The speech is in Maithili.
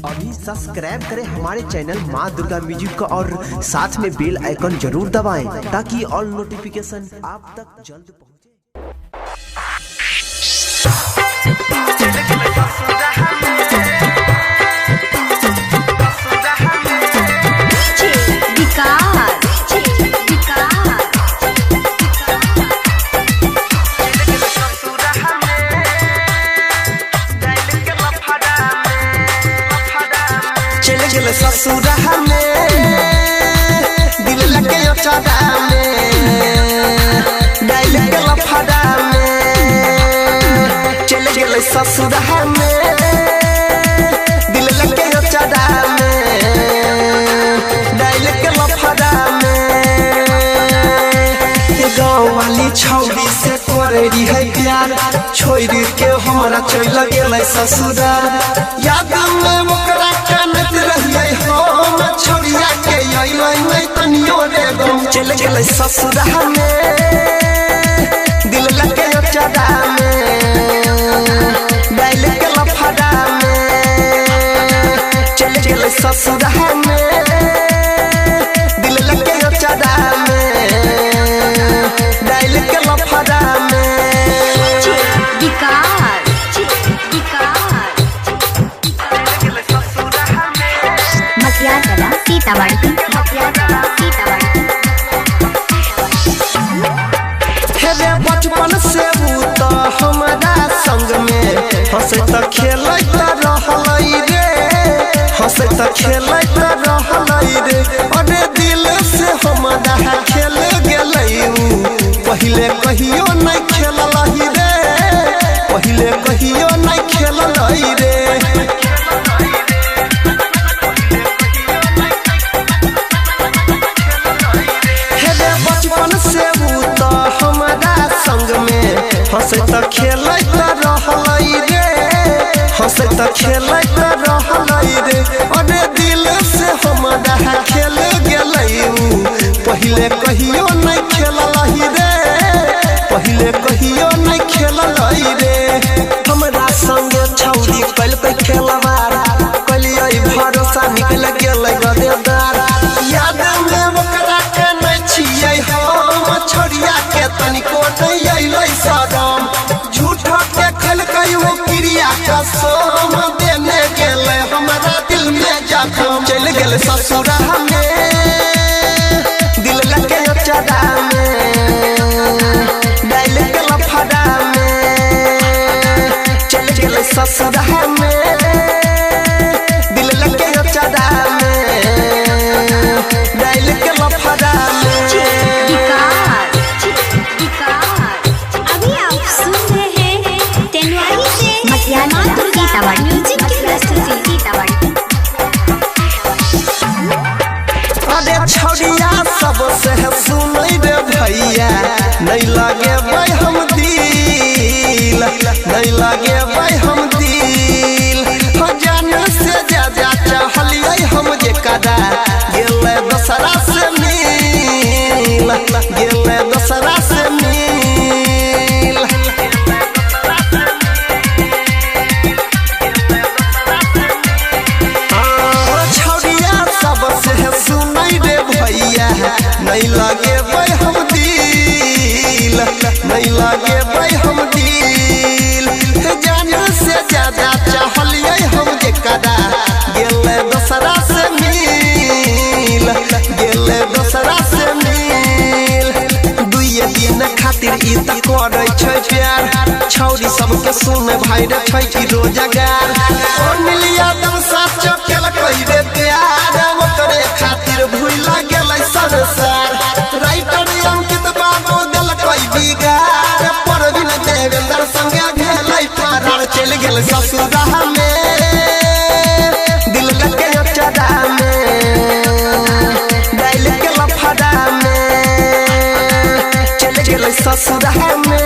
अभी सब्सक्राइब करें हमारे चैनल माँ दुर्गा म्यूजिक को और साथ में बेल आइकन जरूर दबाएं ताकि ऑल नोटिफिकेशन आप तक जल्द पहुंचे। चले गेल ससुरा में दिल लगे चढ़ा में डाल के लफड़ा में चले गेल ससुरा में दिल लगे चढ़ा में डाल के लफड़ा में। गाँव वाली छौरी से करे है प्यार, छोड़ के हमरा चल गेल ससुराल। याद में ओकरा कानत रहिए हम, छौरिया के अइलै नै तनियो रे गम। चल गेल ससुराल में दिल लगे चढ़ा में डाल के लफड़ा में चल गेल ससुराल में दिल लगे चढ़ा में डाल के लफड़ा में। मटियागला सीतामढ़ी, मटियागला सीतामढ़ी। हे बचपन से ऊ तो हमरा संग में हंसैत खेलैत रहलै रे, हंसैत खेलैत रहलै रे। अरे दिल से हमरा खेल गेलै ऊ, पहिले कहियो नहि खेललै रे, पहिले कहियो नहि खेललै रे। बचपन से ऊ तो हमरा संग में हंसैत खेलैत रहलै रे, हंसैत खेलैत रहलै रे। अरे दिल से हमरा खेल गेलै ऊ, पहिले कहियो नहि खेललै रे, पहिले कहियो नहि खेललै रे। हमरा संग छौरी कलकै खेलवार, कलियै भरोसा निकल गेलै गदेदार। याद में ओकरा कानै छियै हम, छोड़िया के तनिको नहि अइलै सदम। झूठो के खेलकै ओ क्रिया कसम, देने गेलै हमरा दिल में जखम। चलि गेल ससुरा में दिल लगे चढ़ा में डाल के लफड़ा में चलि गेल ससुरा में दिल लगे चढ़ा में डाल के लफड़ा में। अभी आप सुन रहे हैं तेनवारी से माँ दुर्गा म्यूजिक की प्रस्तुति। सीतामढ़ी। अरे छौड़िया सबसे सुनै रे भैया, नहीं लगेबै हम दिल, नहीं लगेबै हम दिल। हो जान से ज्यादा चाहलियै हम जे कदा, गेलै दोसरा से मिल, गेलै दोसरा से मिल। छौड़िया सबसे सुनै रे भैया, नहीं लगेबै हम दिल, नहीं लगेबै हम दिल। जान से ज्यादा चाहलियै हम जे कदा, गेलै दोसरा से मिल, गेलै दोसरा से मिल। दुइये दिन खातिर ई त करै छै प्यार, छौरी सबके सुन भाई रे छै की रोजगार। ओ मिलिया दम साचो केलकै रे प्यार, ओकरे खातिर भूल गेलै संसार। राइटर अंकित बाबू देलकै बिगार, परवीन देवेंद्र संगे भेलै फरार। चलि गेल ससुरा में दिल लगे चढ़ा में डाल के लफड़ा में चलि गेल ससुरा में।